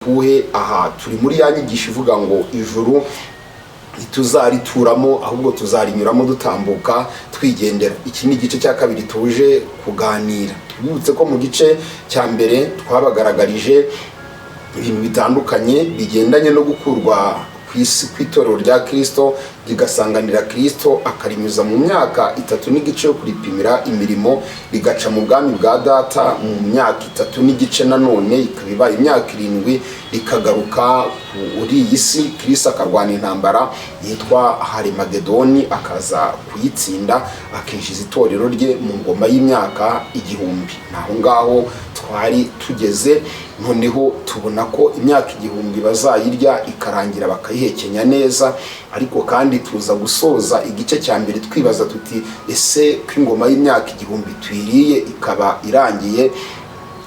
ukuhe? Aha turi muri ya nyigisho ivuga ngo ijuru ntituzarituramo, ahubwo tuzarinyuramo dutambuka twigendera. Iki ni igice cya kabiri tuje kuganira. Tubibutse ko mu gice cya mbere twabagaragarije ibintu bitandukanye bigendanye no gukurwa ku isi kw'itorero rya Kirisito, rigasanganira Kirisito, akarinyuza mu myaka 3 n'igice yo kuripimira imirimo, rigaca mu bwami bwa Data mu myaka 3 n'igice, nanone ikaba ibaye imyaka 7, rikagaruka kuri iyi si. Kirisito akarwana intambara yitwa Harimagedoni, akaza kuyitsinda, akinjiza itorero rye mu ngoma y'imyaka 1000. Naho ngaho twari tugeze. Noneho tubona ko imyaka 1000 bazayirya ikarangira, bakayihekenya neza. Ariko kandi tuza gusoza igice cya mbere twibaza tuti: ese ko ingoma y'imyaka 1000 tuyiriye ikaba irangiye,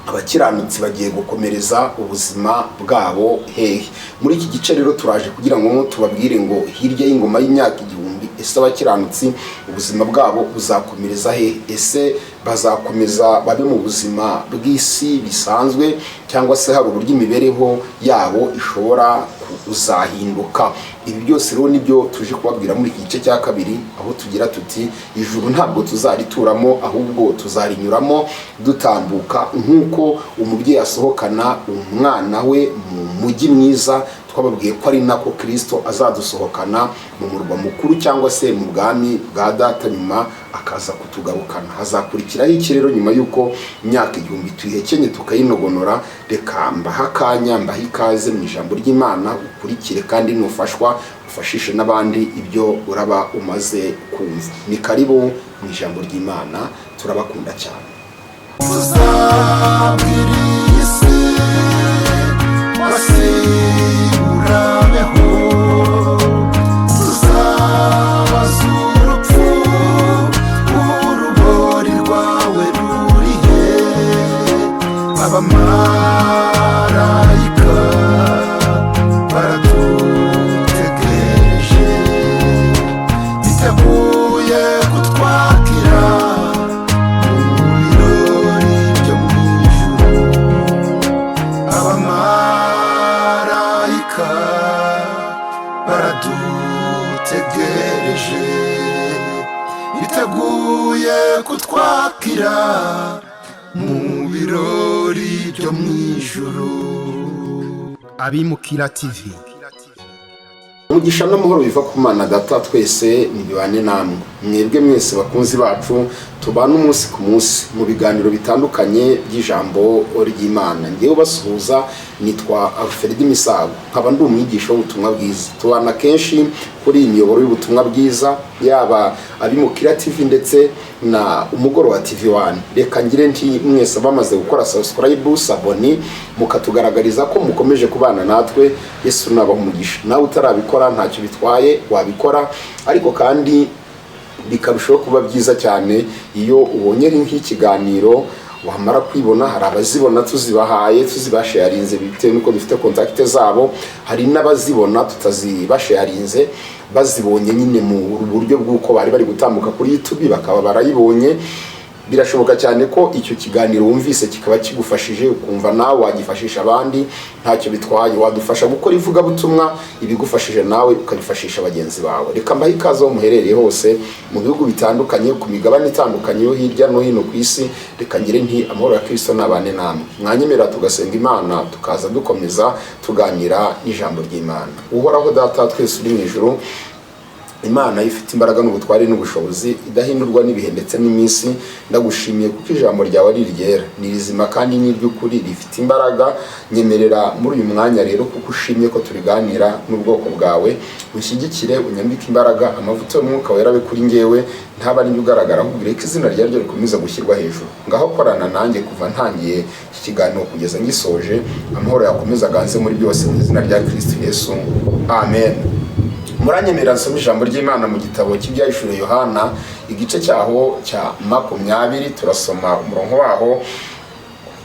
abakiranutsi bagiye gukomereza ubuzima bwabo hehe? Muri iki gice rero turaje kugira ngo tubabwire ngo hirya y'ingoma y'imyaka 1000, ese abakiranutsi ubuzima bwabo buzakomereza hehe? Ese bazakomeza babe mu buzima bw'isi bisanzwe, cyangwa se hari uburyo imibereho yabo ishobora kuzahinduka? Ibi byose rero nibyo tuje kubabwira muri iki gice cya kabiri, aho tugira tuti: ijuru ntabwo tuzarituramo, ahubwo tuzarinyuramo dutambuka, nk'uko umubyeyi asohokana umwana we mu mujyi mwiza. Twababwiye ko ari nako Kirisito azadusohokana mu murwa mukuru, cyangwa se mu bwami bwa Data, nyuma akaza kutugarukana. Hazakurikiraho iki rero nyuma y'uko imyaka 1000 tuyihekenye tukayinogonora? Reka mbahe akanya, mbahe ikaze mu ijambo ry'Imana, ukurikire kandi nufashwa ufashishe n'abandi ibyo uraba umaze kumva. Ni karibu mu ijambo ry'Imana, turabakunda cyane. Tuzabwira isi wasi urabeho, tuzabaza urupfu: urubori rwawe rurihe? Abamarayika baradutegereje, biteguye kutwakira mu birori byo mu ijuru. Abamarayika baradutegereje, biteguye kutwakira mu birori byo mu ijuru. Abimukira TV. Umugisha n'amahoro biva ku Mana Data twese ntibibane namwe, mwebwe mwese bakunzi bacu tubana umunsi ku munsi mu biganiro bitandukanye by'ijambo ry'Imana. Ngewe ubasuhuza nitwa Alfred Misago, nkaba ndi umwigisha w'ubutumwa bwiza. Tubana kenshi kuri iyi miyoboro y'ubutumwa bwiza, yaba Abimukira TV ndetse na Umugoroba TV One. Reka ngire nti mwese bamaze gukora subscribe, s'abonner, mukatugaragariza ko mukomeje kubana natwe, Yesu nabaha umugisha. Nawe utarabikora ntacyo bitwaye, wabikora, ariko kandi bikarushaho kuba byiza cyane iyo ubonye nk'ikiganiro wamara kwibona. Hari abazibona tuzibahaye, tuzibasharinze bitewe n'uko dufite contact zabo. Hari n'abazibona tutazibasharinze, bazibonye nyine mu buryo bw'uko bari bari gutambuka kuri YouTube bakaba barayibonye. Birashoboka cyane ko icyo kiganiro wumvise kikaba kigufashije, ukumva nawe wagifashisha abandi. Ntacyo bitwaye, wadufasha gukora ivugabutumwa, ibigufashije nawe ukabifashisha bagenzi bawe. Reka mbahe ikaze aho muherereye hose mu bihugu bitandukanye, ku migabane itandukanye yo hirya no hino ku isi. Reka ngire nti amahoro ya Kristo nabane namwe. Mwanyemerera tugasenga Imana, tukaza dukomeza tuganira n'ijambo ry'Imana. Uhoraho Data twese uri mu ijuru, Imana ifite imbaraga n'ubutware n'ubushobozi, idahindurwa n'ibihe ndetse n'iminsi, ndagushimiye kuko ijambo ryawe ari iryera, ni rizima kandi ni iry'ukuri, rifite imbaraga. Nyemerera muri uyu mwanya rero, kuko ushimye ko turiganira n'ubwoko bwawe, ushyigikire, unyambike imbaraga, amavuta y'Umwuka Wera abe kuri ngewe, ntaba ari ugaragara, ahubwo reka izina ryawe rikomeza gushyirwa hejuru. Ngaho korana nanjye kuva ntangiye iki kiganiro kugeza ngisoje. Amahoro yakomeza aganze muri byose, mu izina rya Kristo Yesu, amen. Muranyemerera nsoma ijambo ry'Imana mu gitabo cy'Ibyahishuriwe Yohana, igice cyaho cya 20, turasoma umurongo waho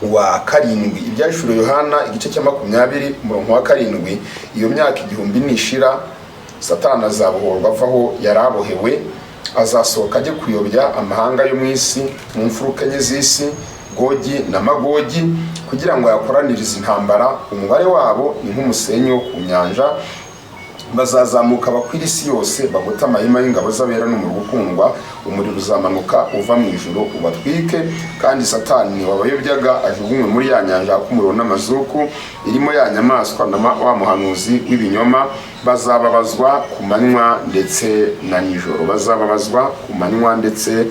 wa 7. Ibyahishuriwe Yohana, igice cya 20, umurongo wa 7. Iyo myaka 1000 nishira, Satani azabohorwa avaho yari abohewe, azasohoka ajye kuyobya amahanga yo mu isi, mu mfuruka enye z'isi, Gogi na Magogi, kugira ngo yakoranirize intambara. Umubare wabo ni nk'umusenyi wo ku nyanja. Bazazamuka bakwira isi yose, bagote amahema y'ingabo z'abera n'umurwa ukundwa. Umuriro uzamanuka uva mu ijuru ubatwike, kandi Satani wabayobyaga ajugunywe muri ya nyanja yaka umuriro n'amazuku, irimo ya nyamaswa na wa muhanuzi w'ibinyoma. Bazababazwa ku manywa ndetse na nijoro, bazababazwa ku manywa ndetse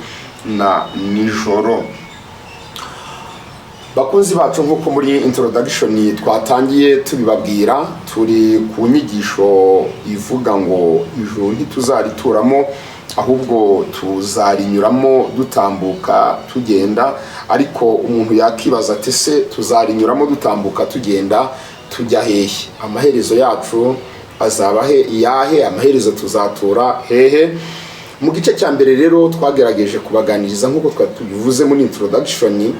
na nijoro. Bakunzi bacu, nk'uko muri introduction twatangiye tubibabwira, turi ku nyigisho ivuga ngo ijuru ntituzarituramo, ahubwo tuzarinyuramo dutambuka tugenda. Ariko umuntu yakibaza ati: "Se tuzarinyuramo dutambuka tugenda tujya hehe? Amaherezo yacu azaba he iyahe? Amaherezo tuzatura hehe?" Mu gice cya mbere rero twagerageje kubaganiriza, nk'uko twari tubivuze muri introduction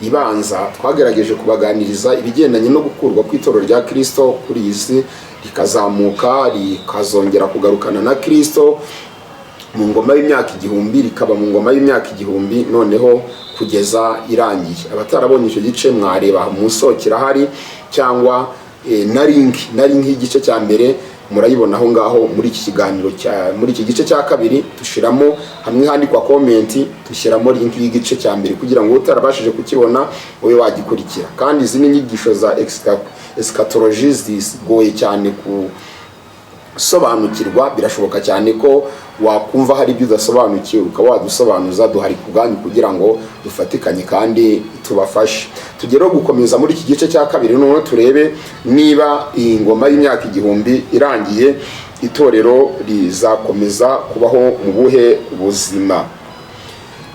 ibanza, twagerageje kubaganiriza ibigendanye no gukurwa kw'itorero rya Kirisito kuri iyi si, rikazamuka, rikazongera kugarukana na Kirisito mu ngoma y'imyaka 1000, rikaba mu ngoma y'imyaka 1000 noneho kugeza irangiye. Abatarabonye icyo gice mwareba mu kirahari, cyangwa na link y'igice cya mbere murayibona aho ngaho muri iki kiganiro cya muri iki gice cya kabiri. Dushiramo hamwe handikwa comment, dushyiramo link y'igice cya mbere kugira ngo utarabashije kukibona ube wagikurikira. Kandi izi ni inyigisho za eschatology zigoye cyane ku sobanukirwa. Birashoboka cyane ko wakumva hari ibyo udasobanukiwe, ukaba wadusobanuza. Duhari ku bwanyu kugira ngo dufatikanye kandi tubafashe. Tugereho gukomeza muri iki gice cya kabiri, noneho turebe niba iyi ngoma y'imyaka 1000 irangiye, itorero rizakomeza kubaho mu buhe buzima.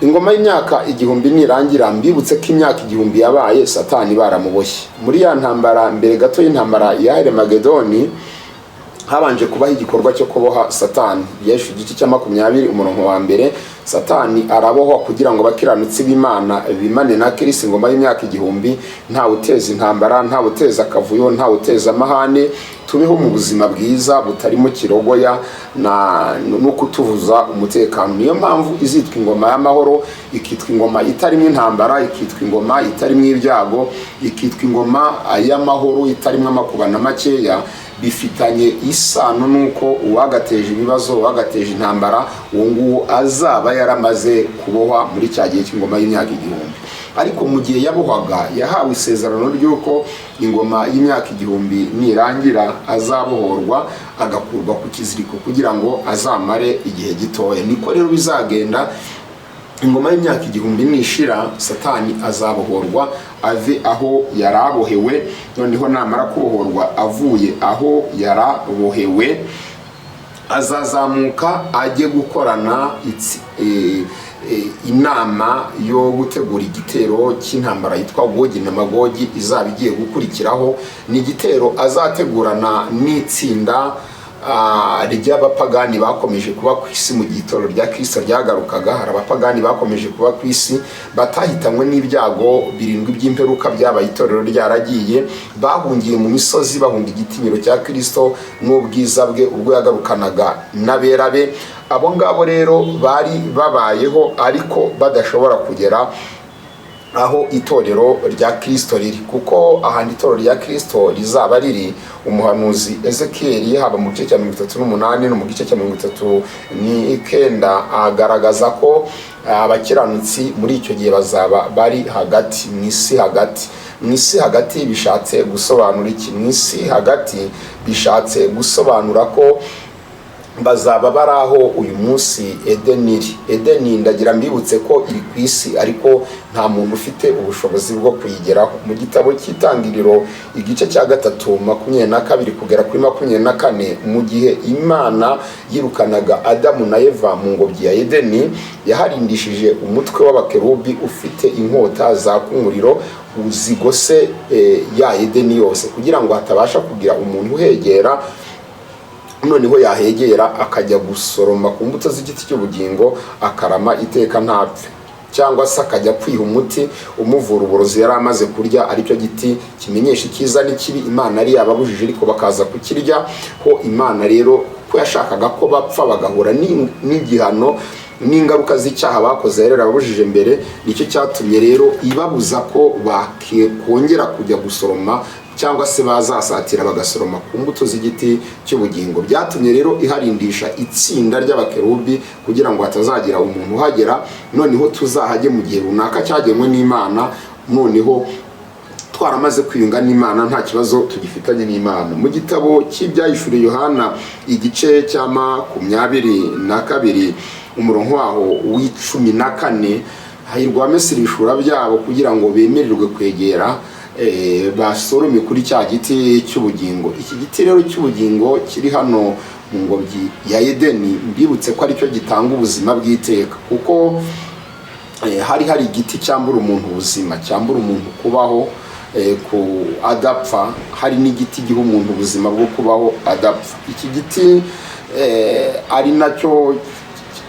Ingoma y'imyaka 1000 nirangira, mbibutse ko imyaka 1000 yabaye Satani baramuboshye muri ya ntambara. Mbere gato y'intambara ya Armagedoni habanje kubaho igikorwa cyo kuboha Satani. Yesu igice cya 20 umurongo wa mbere, Satani arabohwa kugira ngo abakiranutsi b'Imana bimane na Kirisi ingoma y'imyaka 1000, ntawe uteza intambara, ntawe uteza akavuyo, ntawe uteza amahane, tubeho mu buzima bwiza butarimo kirogoya na no kutubuza umutekano. Niyo mpamvu izitwa ingoma y'amahoro, ikitwa ingoma itarimo intambara, ikitwa ingoma itarimo ibyago, ikitwa ingoma y'amahoro itarimo amakuba na makeya. Bifitanye isano n'uko uwagateje ibibazo, uwagateje intambara, uwo nguwo azaba yaramaze kubohwa muri cya gihe cy'ingoma y'imyaka 1000. Ariko mu gihe yabohwaga, yahawe isezerano ry'uko ingoma y'imyaka 1000 nirangira azabohorwa, agakurwa ku kiziriko kugira ngo azamare igihe gitoya. Niko rero bizagenda. Ingoma y'imyaka 1000 nishira, Satani azabohorwa ave aho yarabohewe. Noneho namara kubohorwa avuye aho yarabohewe, azazamuka ajye gukorana inama yo gutegura igitero cy'intambara yitwa Gogi na Magogi izaba igiye gukurikiraho. Ni igitero azategurana n'itsinda ry'abapagani bakomeje kuba ku isi mu gihe itorero rya Kirisito ryagarukaga. Hari abapagani bakomeje kuba ku isi batahitanywe n'ibyago birindwi by'imperuka byabaye itorero ryaragiye. Bahungiye mu misozi, bahunga igitinyiro cya Kirisito n'ubwiza bwe ubwo yagarukanaga n'abera be. Abo ngabo rero bari babayeho ariko badashobora kugera aho itorero rya Kirisito riri, kuko ahantu itorero rya Kirisito rizaba riri, umuhanuzi Ezekiyeli, haba mu gice cya 38 no mu gice cya 39, agaragaza ko abakiranutsi muri icyo gihe bazaba bari hagati mu isi hagati. Mu isi hagati bishatse gusobanura iki? Mu isi hagati bishatse gusobanura ko bazaba bari aho uyu munsi Edeni iri. Edeni, ndagira mbibutse ko iri ku isi, ariko nta muntu ufite ubushobozi bwo kuyigeraho. Mu gitabo cy'Itangiriro igice cya 3, 22 kugera kuri 24, mu gihe Imana yirukanaga Adamu na Eva mu ngobyi ya Edeni, yaharindishije umutwe w'abakerubi ufite inkota zaka umuriro zigose ya Edeni yose, kugira ngo hatabasha kugira umuntu uhegera. Noneho yahegera akajya gusoroma ku mbuto z'igiti cy'ubugingo, akarama iteka ntapfe, cyangwa se akajya kwiha umuti umuvura uburozi yari amaze kurya, aricyo giti kimenyesha icyiza n'ikibi Imana yari yababujije, ariko bakaza kukirya ho. Imana rero, kuko yashakaga ko bapfa bagahura n'igihano N'ingaruka z'icyaha bakoze rero yarababujije mbere, nicyo cyatumye rero ibabuza ko bakongera kujya gusoroma cyangwa se bazasatira bagasoroma ku mbuto z'igiti cy'ubugingo. Byatumye rero iharindisha itsinda ry'abakerubi kugira ngo hatazagira umuntu uhagera. Noneho tuzahajye mu gihe runaka cyagenwe n'Imana, noneho twaramaze kwiyunga n'Imana, nta kibazo tugifitanye n'Imana. Mu gitabo cy'Ibyahishuriye Yohana, igice cya 22, umurongo waho wa 14: "Hahirwa abamesera ibishura byabo kugira ngo bemererwe kwegera basorome kuri cya giti cy'ubugingo." Iki giti rero cy'ubugingo kiri hano mu ngobyi ya Edeni, mbibutse ko aricyo gitanga ubuzima bw'iteka, kuko hari igiti cyambura umuntu ubuzima, cyambura umuntu kubaho ku adapfa, hari n'igiti giha umuntu ubuzima bwo kubaho adapfa. Iki giti ari nacyo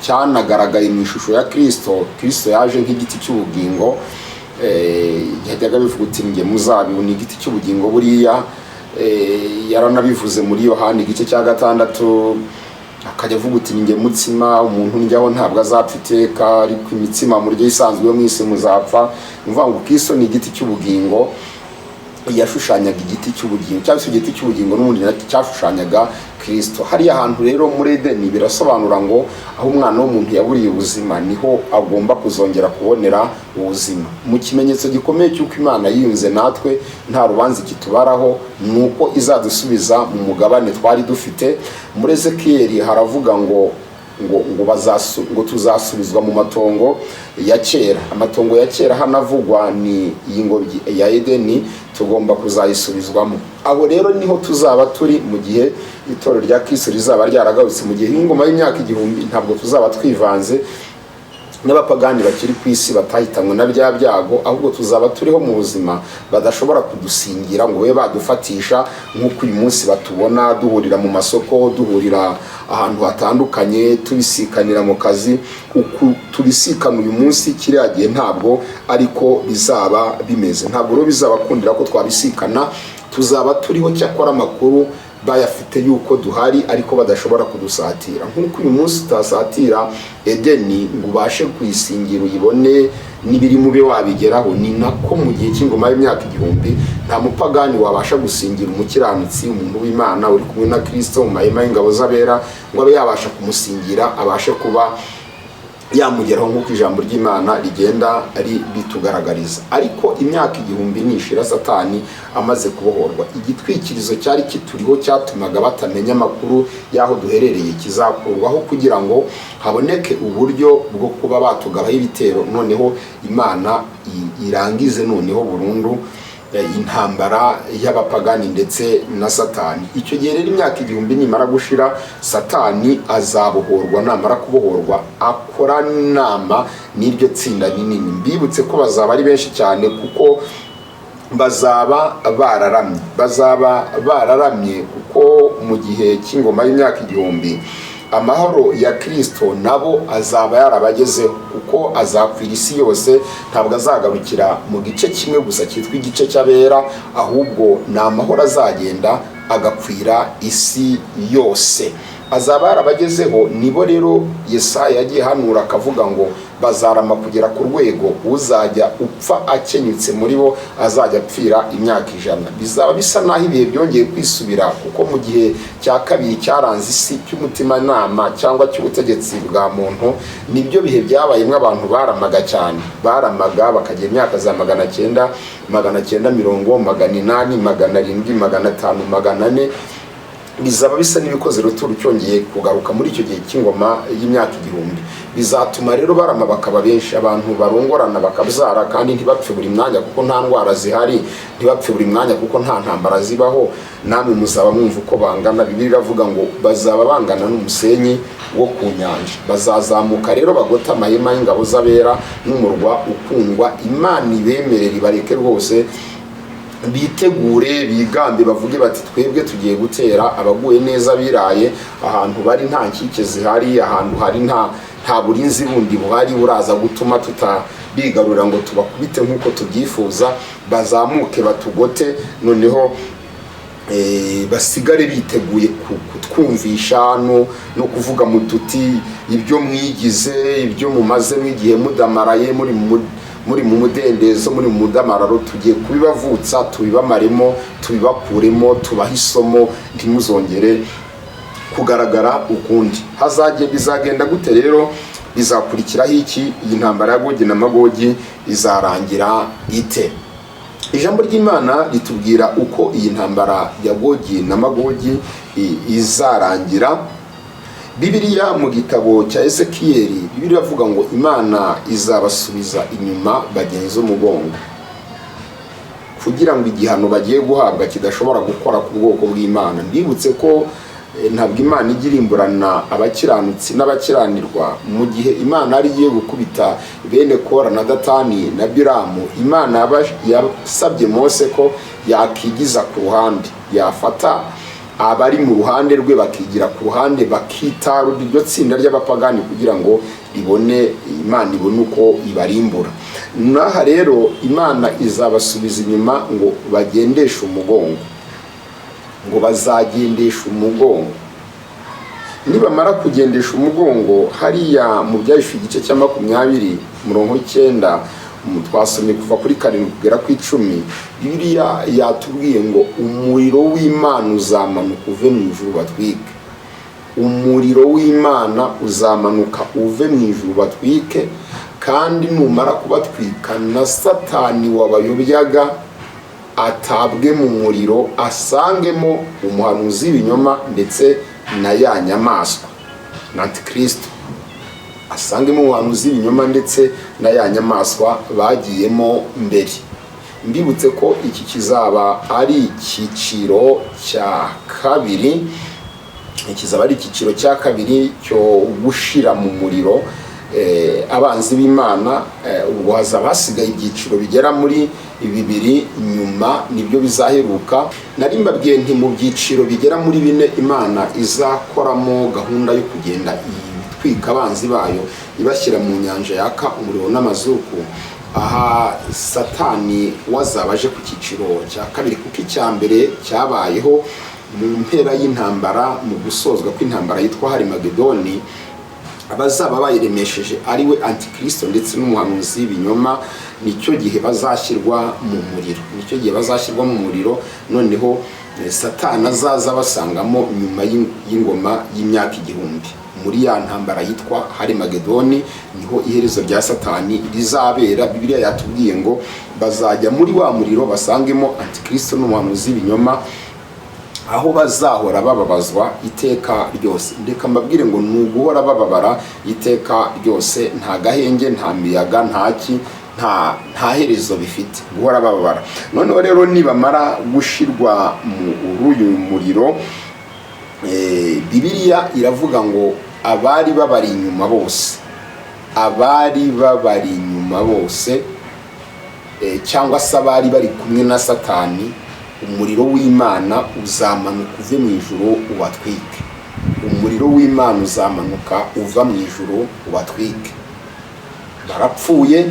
cyanagaragaye mu ishusho ya Kirisito. Kirisito yaje nk'igiti cy'ubugingo. Yajyaga bivuga uti: "Njye muzabibu ni igiti cy'ubugingo." Buriya yaranabivuze muri Yohani igice cya 6, akajya avuga uti: "Njye mutsima, umuntu ndyaho ntabwo azapfa iteka, ariko imitsima muryo isanzwe yo mu isi muzapfa." Ni ukuvuga ngo Kristo ni igiti cy'ubugingo. Yashushanyaga igiti cy'ubugingo, cyangwa se igiti cy'ubugingo n'ubundi nacyo cyashushanyaga Kristo. Hariya hantu rero muri Edeni birasobanura ngo aho umwana w'umuntu yaburiye ubuzima niho agomba kuzongera kubonera ubuzima. Mu kimenyetso gikomeye cy'uko Imana yiyunze natwe, nta rubanza ikitubaraho, ni uko izadusubiza mu mugabane twari dufite. Muri Ezekiyeli haravuga ngo tuzasubizwa mu matongo ya kera. Amatongo ya kera hanavugwa ni iyi ngobyi ya Edeni, tugomba kuzayisubizwamo. Aho rero niho tuzaba turi mu gihe itorero rya Kristo rizaba ryaragarutse, mu gihe ingoma y'imyaka 1000. Ntabwo tuzaba twivanze n'abapagani bakiri ku isi batahitanywe na bya byago, ahubwo tuzaba turiho mu buzima badashobora kudusingira ngo babe badufatisha nk'uko uyu munsi batubona duhurira mu masoko, duhurira ahantu hatandukanye, tubisikanira mu kazi. Uku tubisikana uyu munsi, kiriya gihe ntabwo ariko bizaba bimeze. Ntabwo rero bizabakundira ko twabisikana. Tuzaba turiho, cyakora amakuru bayafite yuko duhari, ariko badashobora kudusatira nk'uko uyu munsi utasatira Edeni ngo ubashe kuyisingira, uyibone n'ibiri mube wabigeraho. Ni nako mu gihe cy'ingoma y'imyaka 1000 nta mupagani wabasha gusingira umukiranutsi, umuntu w'Imana uri kumwe na Kirisito mu mahema y'ingabo z'abera, ngo abe yabasha kumusingira, abashe kuba yamugeraho nk'uko ijambo ry'Imana rigenda ribitugaragariza. Ariko imyaka 1000 nishira, Satani amaze kubohorwa, igitwikirizo cyari kituriho cyatumaga batamenya amakuru y'aho duherereye kizakurwaho kugira ngo haboneke uburyo bwo kuba batugabaho ibitero, noneho Imana irangize noneho burundu intambara y'abapagani ndetse na Satani. Icyo gihe rero, imyaka 1000 nimara gushira, Satani azabohorwa. Namara kubohorwa, akora inama n'iryo tsinda rinini. Mbibutse ko bazaba ari benshi cyane, kuko bazaba bararamye, bazaba bararamye, kuko mu gihe cy'ingoma y'imyaka 1000 amahoro ya Kirisito nabo azaba yarabagezeho, kuko azakwira isi yose. Ntabwo azagarukira mu gice kimwe gusa cyitwa igice cy'abera, ahubwo ni amahoro azagenda agakwira isi yose. Azaba yarabagezeho. Nibo rero Yesaya yagiye hanura akavuga ngo bazarama kugera ku rwego uzajya upfa akenyutse muri bo azajya apfira imyaka 100. Bizaba bisa n'aho ibihe byongeye kwisubira, kuko mu gihe cya kabiri cyaranze isi cy'umutimanama cyangwa cy'ubutegetsi bwa muntu, nibyo bihe byabayemo abantu baramaga cyane. Baramaga bakagira imyaka za 900, 950, 800, 700, 500, 400. Bizaba bisa n'ibikoze ruturo cyongeye kugaruka muri icyo gihe cy'ingoma y'imyaka 1000. Bizatuma rero barama bakaba benshi, abantu barongorana bakabyara kandi ntibapfe buri mwanya kuko nta ndwara zihari, ntibapfe buri mwanya kuko nta ntambara zibaho. Namwe muzaba mwumva uko bangana. Bibiliya iravuga ngo bazaba bangana n'umusenyi wo ku nyanja. Bazazamuka rero bagota amahema y'ingabo z'abera n'umurwa ukundwa. Imana ibemerera, ibareke rwose bitegure, bigambe, bavuge bati: "Twebwe tugiye gutera abaguye neza biraye ahantu bari, nta nkike zihari, ahantu hari nta burinzi bundi buhari buraza gutuma tutabigarurira ngo tubakubite nk'uko tubyifuza. Bazamuke batugote." Noneho basigare biteguye kutwumvisha no kuvuga mututi ibyo mwigize, ibyo mumazemo igihe mudamaraye, muri mu mudendezo, muri mu mudamararo, tugiye kubibavutsa, tubibamaremo, tubibakuremo, tubahe isomo, ntimuzongere kugaragara ukundi. Hazajye bizagenda gute rero? Bizakurikiraho iki? Iyi ntambara ya Gogi na Magogi izarangira ite? Ijambo ry'Imana ritubwira uko iyi ntambara ya Gogi na Magogi izarangira. Bibiliya mu gitabo cya Ezekiyeli, Bibiliya iravuga ngo Imana izabasubiza inyuma bagenze umugongo, kugira ngo igihano bagiye guhabwa kidashobora gukora ku bwoko bw'Imana. Mbibutse ko ntabwo Imana ijya irimburana abakiranutsi n'abakiranirwa. Mu gihe Imana yari igiye gukubita bene Kora na Datani na Biramu, Imana yasabye Mose ko yakigiza ku ruhande, yafata abari mu ruhande rwe bakigira ku ruhande, bakitarura iryo tsinda ry'abapagani kugira ngo ribone, Imana ibone uko ibarimbura. N'aha rero Imana izabasubiza inyuma ngo bagendeshe umugongo, ngo bazagendesha umugongo. Nibamara kugendesha umugongo, hariya mu Byahishuwe igice cya 20 umurongo w'9, twasomye kuva kuri 7 kugera ku 10, Bibiliya yatubwiye ngo umuriro w'Imana uzamanuka uve mu ijuru batwike. Umuriro w'Imana uzamanuka uve mu ijuru batwike, kandi numara kubatwika na Satani wabayobyaga atabwe mu muriro, asangemo umuhanuzi w'ibinyoma ndetse na ya nyamaswa na Antikristo, asangemo umuhanuzi w'ibinyoma ndetse na ya nyamaswa bagiyemo mbere. Mbibutse ko iki kizaba ari icyiciro cya kabiri, kizaba ari icyiciro cya kabiri cyo gushira mu muriro abanzi b'Imana. Ubwo hazaba hasigaye ibyiciro bigera muri bibiri, nyuma nibyo bizaheruka. Nari mbabwiye nti mu byiciro bigera muri bine Imana izakoramo gahunda yo kugenda itwika abanzi bayo, ibashyira mu nyanja yaka umuriro n'amazuku, aha Satani wazaba aje ku cyiciro cya kabiri, kuko icya mbere cyabayeho mu mpera y'intambara, mu gusozwa kw'intambara yitwa Harimagedoni. Abazaba bayiremesheje ari we Antikristo ndetse n'umuhanuzi w'ibinyoma, nicyo gihe bazashyirwa mu muriro, nicyo gihe bazashyirwa mu muriro. Noneho Satani azaza basangamo nyuma y'ingoma y'imyaka 1000, muri ya ntambara yitwa Harimagedoni, niho iherezo rya Satani rizabera. Bibiliya yatubwiye ngo bazajya muri wa muriro basangemo Antikristo n'umuhanuzi w'ibinyoma, aho bazahora bababazwa iteka ryose. Ndeka mbabwire ngo ni uguhora bababara iteka ryose, nta gahenge, nta miyaga, nta ki, nta herezo bifite, guhora bababara. Noneho rero nibamara gushirwa mu uyu muriro, Bibiliya iravuga ngo abari babari inyuma bose, abari babari inyuma bose, cyangwa se abari bari kumwe na Satani, umuriro w'Imana uzamanuka uve mu ijuru ubatwike. Umuriro w'Imana uzamanuka uva mu ijuru ubatwike. Barapfuye,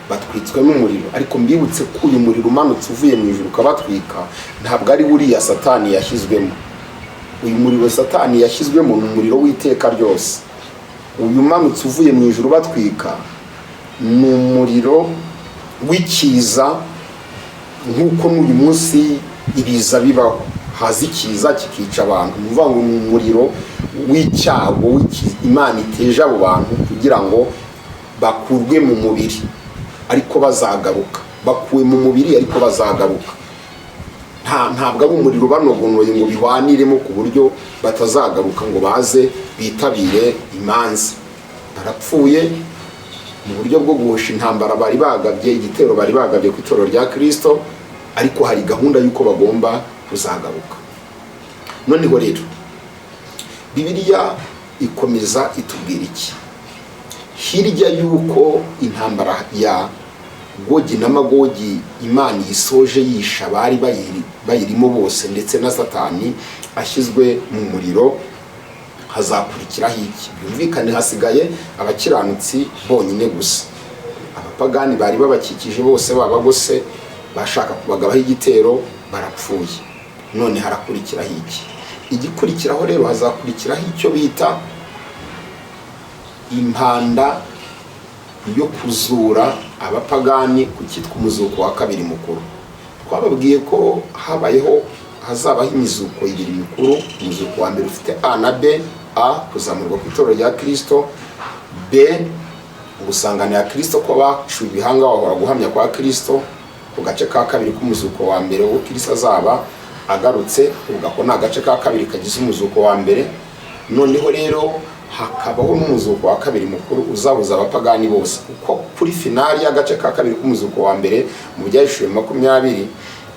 batwitswe n'umuriro. Ariko mbibutse ko uyu muriro umanutse uvuye mu ijuru ukabatwika ntabwo ari uriya Satani yashyizwemo. Uyu muriro Satani yashyizwemo ni umuriro w'iteka ryose. Uyu umanutse uvuye mu ijuru batwika ni umuriro w'ikiza, nk'uko n'uyu munsi ibiza bibaho, haza ikiza kikica abantu. Ni ukuvuga ngo ni umuriro w'icyago Imana iteje abo bantu kugira ngo bakurwe mu mubiri, ariko bazagaruka. Bakuwe mu mubiri ariko bazagaruka. Ntabwo ari umuriro banogonoye ngo bihwaniremo ku buryo batazagaruka ngo baze bitabire imanza. Barapfuye mu buryo bwo guhosha intambara bari bagabye, igitero bari bagabye ku itorero rya Kirisito, ariko hari gahunda y'uko bagomba kuzagaruka. Noneho rero Bibiliya ikomeza itubwira iki? Hirya y'uko intambara ya Gogi na Magogi Imana yisoje, yisha abari bayirimo bose, ndetse na Satani ashyizwe mu muriro, hazakurikiraho iki? Byumvikane, hasigaye abakiranutsi bonyine gusa. Abapagani bari babakikije bose babagose bashaka kubagabaho igitero barapfuye. None harakurikiraho iki? Igikurikiraho rero, hazakurikiraho icyo bita impanda yo kuzura abapagani, ku cyitwa umuzuko wa kabiri mukuru. Twababwiye ko habayeho, hazabaho imizuko ibiri mikuru. Umuzuko wa mbere ufite A na B. A, kuzamurwa ku itorero rya Kirisito. B, gusanganira Kirisito ko baciwe ibihanga bahora guhamya kwa Kirisito, ku gace ka kabiri k'umuzuko wa mbere, ubwo Kirisito azaba agarutse. Ubwo ako ni agace ka kabiri kagize umuzuko wa mbere. Noneho rero hakabaho n'umuzuko wa kabiri mukuru uzahuza abapagani bose, kuko kuri finale y'agace ka kabiri k'umuzuko wa mbere, mu Byahishuwe 20,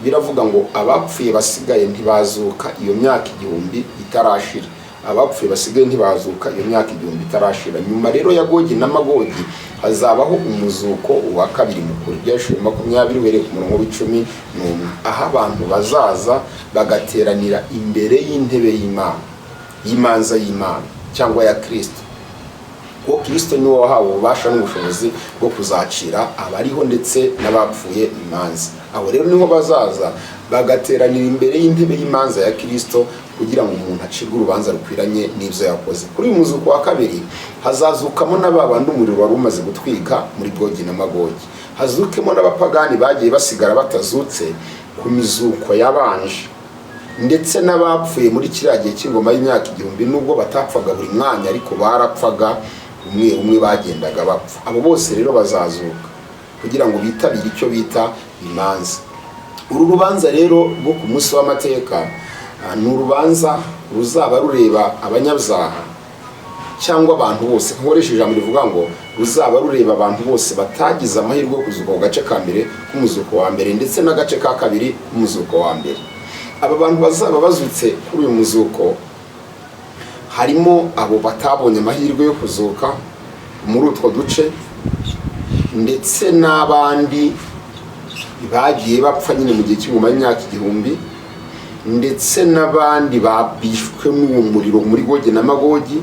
biravuga ngo abapfuye basigaye ntibazuka iyo myaka 1000 itarashira. Abapfuye basigaye ntibazuka iyo myaka 1000 itarashira. Nyuma rero ya Gogi na Magogi hazabaho umuzuko wa kabiri mukuru. Byahishuwe 20, uhereye ku murongo wa 11, aho abantu bazaza bagateranira imbere y'intebe y'Imana, y'imanza y'Imana cyangwa ya Kirisito, kuko Kirisito niwe wahawe ububasha n'ubushobozi bwo kuzacira abariho ndetse n'abapfuye imanza. Abo rero niho bazaza bagateranira imbere y'intebe y'imanza ya Kirisito, kugira ngo umuntu acirwe urubanza rukwiranye n'ibyo yakoze. Kuri uyu muzuko wa kabiri hazazukamo na ba bandi umuriro wari umaze gutwika muri Gogi na Magogi, hazukemo n'abapagani bagiye basigara batazutse ku mizuko yabanje, ndetse n'abapfuye muri kiriya gihe cy'ingoma y'imyaka 1000. Nubwo batapfaga buri mwanya, ariko barapfaga umwe umwe, bagendaga bapfa. Abo bose rero bazazuka kugira ngo bitabire icyo bita imanza. Uru rubanza rero rwo ku munsi w'amateka ni urubanza ruzaba rureba abanyabyaha cyangwa abantu bose. Nkoresha ijambo rivuga ngo ruzaba rureba abantu bose batagize amahirwe yo kuzuka ku gace ka mbere k'umuzuko wa mbere ndetse n'agace ka kabiri k'umuzuko wa mbere. Aba bantu bazaba bazutse kuri uyu muzuko harimo abo batabonye amahirwe yo kuzuka muri utwo duce, ndetse n'abandi bagiye bapfa nyine mu gihe cy'ingoma y'imyaka 1000, ndetse n'abandi babishwe n'uwo muriro muri Gogi na Magogi.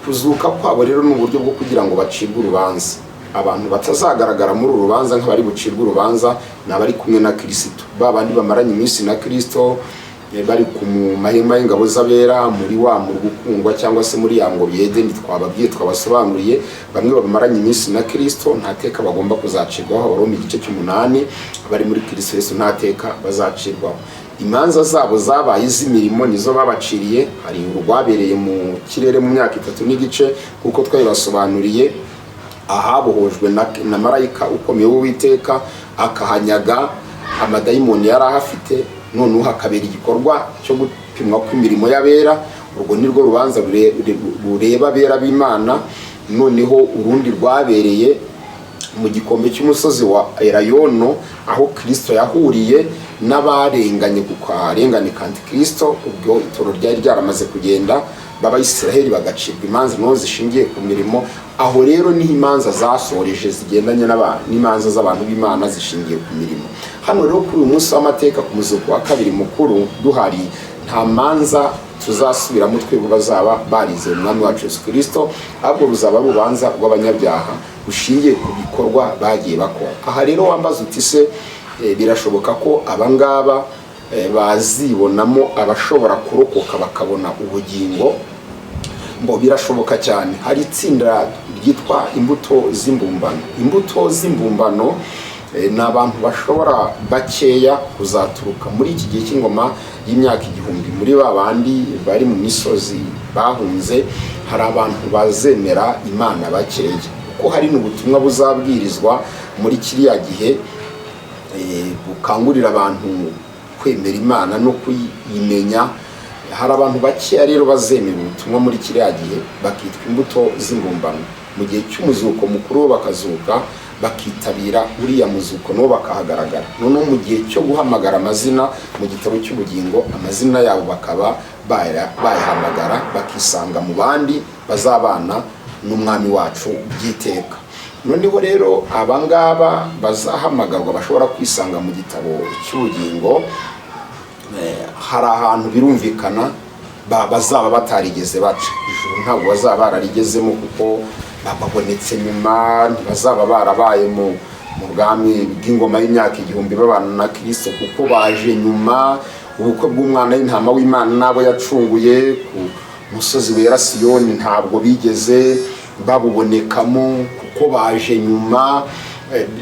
Kuzuka kwabo rero ni uburyo bwo kugira ngo bacibwe urubanza. Abantu batazagaragara muri uru rubanza nk'abari bucirwe urubanza ni abari kumwe na Kirisito, ba bandi bamaranye iminsi na Kirisito, bari ku mahema y'ingabo z'abera muri wa murwa ukundwa, cyangwa se muri ya ngobyi y'Edeni twababwiye, twabasobanuriye. Bamwe bamaranye iminsi na Kirisito nta teka bagomba kuzacirwaho. Abaroma igice cy'umunani, abari muri Kirisito Yesu nta teka bazacirwaho. Imanza zabo zabaye iz'imirimo, nizo babaciriye. Hari urwabereye mu kirere mu myaka 3 n'igice, kuko twabibasobanuriye, ahabohojwe na marayika ukomeye w'Uwiteka, akahanyaga amadayimoni yari ahafite. Noneho hakabera igikorwa cyo gupimwa kw'imirimo y'abera. Urwo ni rwo rubanza rureba abera b'Imana. Noneho urundi rwabereye mu gikombe cy'umusozi wa Elayono, aho Kirisito yahuriye n'abarenganye ku karengane ka Antikristo, ubwo itoro ryari ryaramaze kugenda, b'Abayisiraheli, bagacibwa imanza nazo zishingiye ku mirimo. Aho rero niho imanza zasoreje zigendanye n'imanza z'abantu b'Imana zishingiye ku mirimo. Hano rero kuri uyu munsi w'amateka, ku muzuko wa kabiri mukuru, duhari nta manza tuzasubiramo twebwe bazaba barizeye Umwami wacu Yesu Kirisito, ahubwo ruzaba ari urubanza rw'abanyabyaha rushingiye ku bikorwa bagiye bakora. Aha rero wambaza uti: "Se birashoboka ko abangaba bazibonamo abashobora kurokoka bakabona ubugingo?" Ngo birashoboka cyane. Hari itsinda ryitwa imbuto z'imbumbano. Imbuto z'imbumbano ni abantu bashobora bakeya kuzaturuka muri iki gihe cy'ingoma y'imyaka 1000, muri ba bandi bari mu misozi bahunze. Hari abantu bazemera Imana bakeya, kuko hari n'ubutumwa buzabwirizwa muri kiriya gihe bukangurira abantu kwemera Imana no kuyimenya. Hari abantu bakeya rero bazemera ubutumwa muri kiriya gihe, bakitwa imbuto z'imbumbano. Mu gihe cy'umuzuko mukuru bo bakazuka, bakitabira uriya muzuko, nabo bakahagaragara. Noneho mu gihe cyo guhamagara amazina mu gitabo cy'ubugingo, amazina yabo bakaba bayahamagara, bakisanga mu bandi bazabana n'Umwami wacu by'iteka. Noneho rero abangaba bazahamagarwa bashobora kwisanga mu gitabo cy'ubugingo, hari ahantu birumvikana bazaba batarigeze baca. Ijuru ntabwo bazaba bararigezemo, kuko babonetse nyuma. Ntibazaba barabaye mu bwami bw'ingoma y'imyaka 1000 babana na Kirisito, kuko baje nyuma. Ubukwe bw'umwana w'intama w'Imana n'abo yacunguye ku musozi wera Siyoni ntabwo bigeze babubonekamo kuko baje nyuma.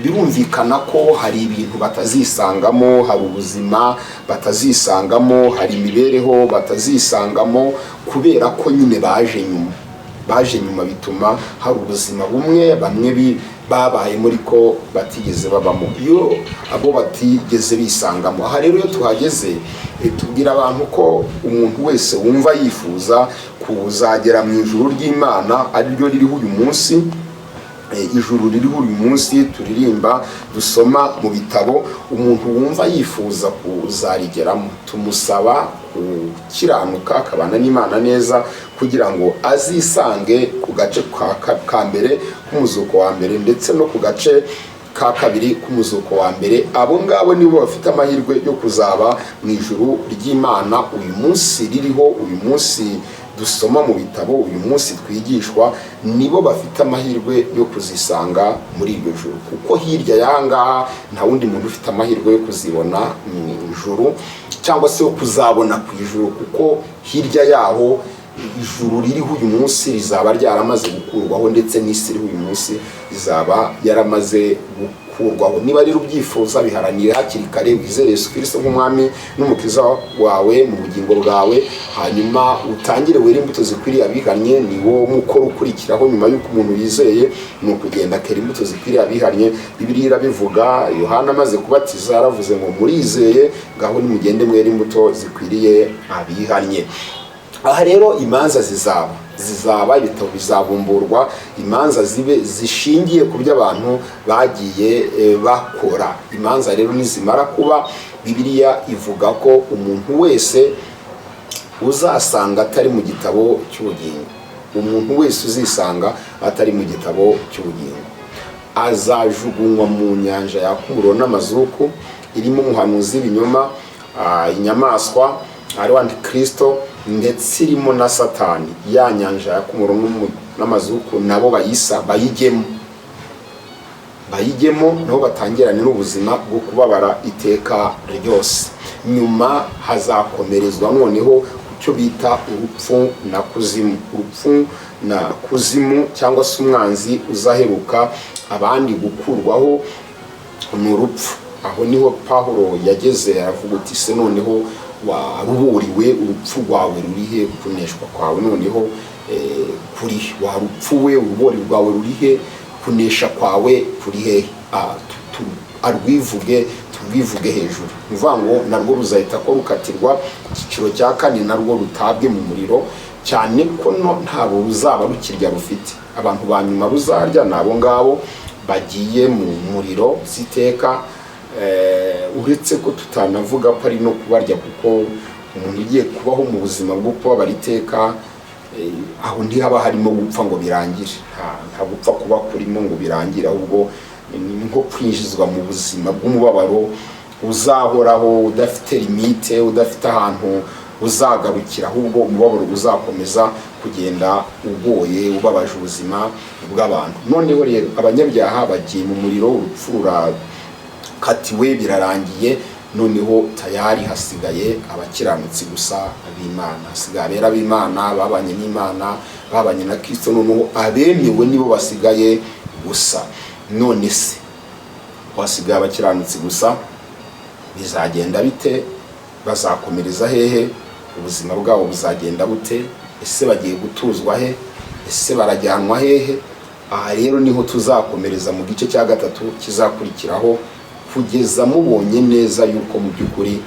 Birumvikana ko hari ibintu batazisangamo, hari ubuzima batazisangamo, hari imibereho batazisangamo, kubera ko nyine baje nyuma. Baje nyuma bituma hari ubuzima bumwe bamwe babaye muri ko batigeze babamo, iyo abo batigeze bisangamo. Aha rero iyo tuhageze, tubwira abantu ko umuntu wese wumva yifuza kuzagera mu ijuru ry'Imana, ari ryo ririho uyu munsi, ijuru ririho uyu munsi turirimba, dusoma mu bitabo, umuntu wumva yifuza kuzarigeramo tumusaba gukiranuka, akabana n'Imana neza, kugira ngo azisange ku gace ka mbere k'umuzuko wa mbere, ndetse no ku gace ka kabiri k'umuzuko wa mbere. Abo ngabo nibo bafite amahirwe yo kuzaba mu ijuru ry'Imana uyu munsi ririho, uyu munsi dusoma mu bitabo, uyu munsi twigishwa. Nibo bafite amahirwe yo kuzisanga muri iryo juru, kuko hirya y'aha ngaha nta wundi muntu ufite amahirwe yo kuzibona mu ijuru, cyangwa se yo kuzabona ku ijuru, kuko hirya yaho ijuru ririho uyu munsi rizaba ryaramaze gukurwaho, ndetse n'isi iriho uyu munsi izaba yaramaze gukurwaho. Niba rero ubyifuza, biharanire hakiri kare, wizere Yesu Kirisito nk'umwami n'umukiza wawe mu bugingo bwawe, hanyuma utangire were imbuto zikwiriye abihannye. Ni wo mukoro ukurikiraho nyuma y'uko umuntu yizeye, ni ukugenda akera imbuto zikwiriye abihannye. Bibiliya irabivuga. Yohana amaze kubatiza yaravuze ngo: "Murizeye, ngaho nimugende mwere imbuto zikwiriye abihannye." Aha rero imanza zizaba, ibitabo bizabumburwa, imanza zibe zishingiye ku byo abantu bagiye bakora. Imanza rero nizimara kuba, Bibiliya ivuga ko umuntu wese uzasanga atari mu gitabo cy'ubugingo, umuntu wese uzisanga atari mu gitabo cy'ubugingo azajugunywa mu nyanja yaka umuriro n'amazuku, irimo umuhanuzi w'ibinyoma, inyamaswa ari antikristo, ndetse irimo na Satani. Ya nyanja yaka umuriro n'amazuku, nabo bayisa bayijyemo, bayijyemo, nabo batangirane n'ubuzima bwo kubabara iteka ryose. Nyuma hazakomerezwa noneho ku cyo bita urupfu na kuzimu. Urupfu na kuzimu, cyangwa se umwanzi uzaheruka abandi gukurwaho, ni urupfu. Aho niho Pawulo yageze aravuga uti: "Se noneho waruburiwe, urupfu rwawe rurihe? Kuneshwa kwawe noneho kurihe? Warupfu we, urubori rwawe rurihe? Kunesha kwawe kuri hehe?" Arwivuge, turwivuge hejuru. Ni ukuvuga ngo narwo ruzahita ko rukatirwa ku cyiciro cya kane, narwo rutabwe mu muriro, cyane ko no ntabwo ruzaba rukirya rufite abantu ba nyuma ruzarya ni abo ngabo bagiye mu muriro ziteka. Uretse ko tutanavuga ko ari no kubarya, kuko umuntu ugiye kubaho mu buzima bwo kubabara iteka, aho ntihaba harimo gupfa ngo birangire. Nta gupfa kuba kurimo ngo birangire, ahubwo ni nko kwinjizwa mu buzima bw'umubabaro uzahoraho, udafite limite, udafite ahantu uzagarukira, ahubwo umubabaro uzakomeza kugenda ugoye, ubabaje ubuzima bw'abantu. Noneho rero abanyabyaha bagiye mu muriro, urupfu rurakatiwe, birarangiye. Noneho tayari hasigaye abakiranutsi gusa b'Imana, hasigaye abera b'Imana babanye n'Imana, babanye na Kristo. Noneho abemewe nibo basigaye gusa. None se hasigaye abakiranutsi gusa, bizagenda bite? Bazakomereza hehe? Ubuzima bwabo buzagenda bute? Ese bagiye gutuzwa he? Ese barajyanwa hehe? Aha rero niho tuzakomereza mu gice cya gatatu kizakurikiraho, kugeza mubonye neza yuko mu by'ukuri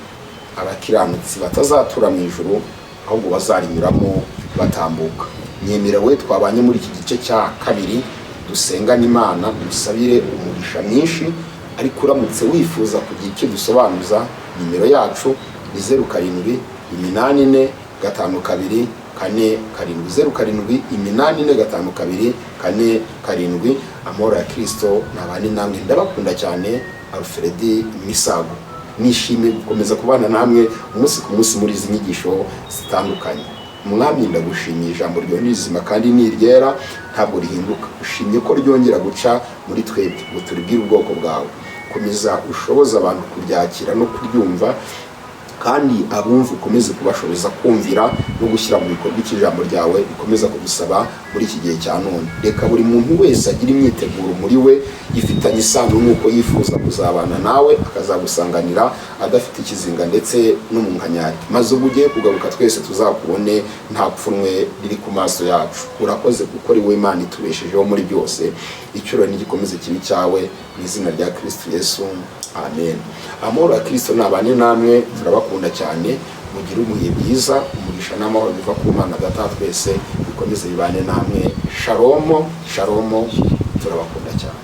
abakiranutsi batazatura mu ijuru, ahubwo bazarinyuramo batambuka. Nyemerewe twabanye muri iki gice cya kabiri, dusengane Imana, dusabire umugisha mwinshi. Ariko uramutse wifuza kugira icyo dusobanuza, nimero yacu ni 07845247, 07845247. Amahoro ya Kirisito nabane namwe. Ndabakunda cyane. Alfred Misago, nishimiye gukomeza kubana namwe umunsi ku munsi muri izi nyigisho zitandukanye. Mwami, ndagushimiye, ijambo ryawe ni rizima kandi ni iryera, ntabwo rihinduka. Ushimye ko ryongera guca muri twebwe ngo turibwire ubwoko bwawe. Komeza ushoboze abantu kuryakira no kuryumva, Kandi abumva ukomeze kubashoboza kumvira no gushyira mu bikorwa icyo ijambo ryawe rikomeza kudusaba muri iki gihe cya none. Reka buri muntu wese agire imyiteguro muri we ifitanye isano n'uko yifuza kuzabana nawe, akazagusanganira adafite ikizinga ndetse n'umunkanyari, maze ubwo ugiye kugaruka twese tuzakubone nta pfunwe riri ku maso yacu. Urakoze kuko ari wowe Imana itubeshejeho muri byose. Icyubahiro nigikomeze kibe icyawe, mu izina rya Kristo Yesu, amen. Amahoro ya Kristo nabane namwe. Turabakunda cyane. Mugire ibihe byiza. Umugisha n'amahoro biva ku Mana Data twese bikomeze bibane namwe. Shalomo, shalomo, turabakunda cyane.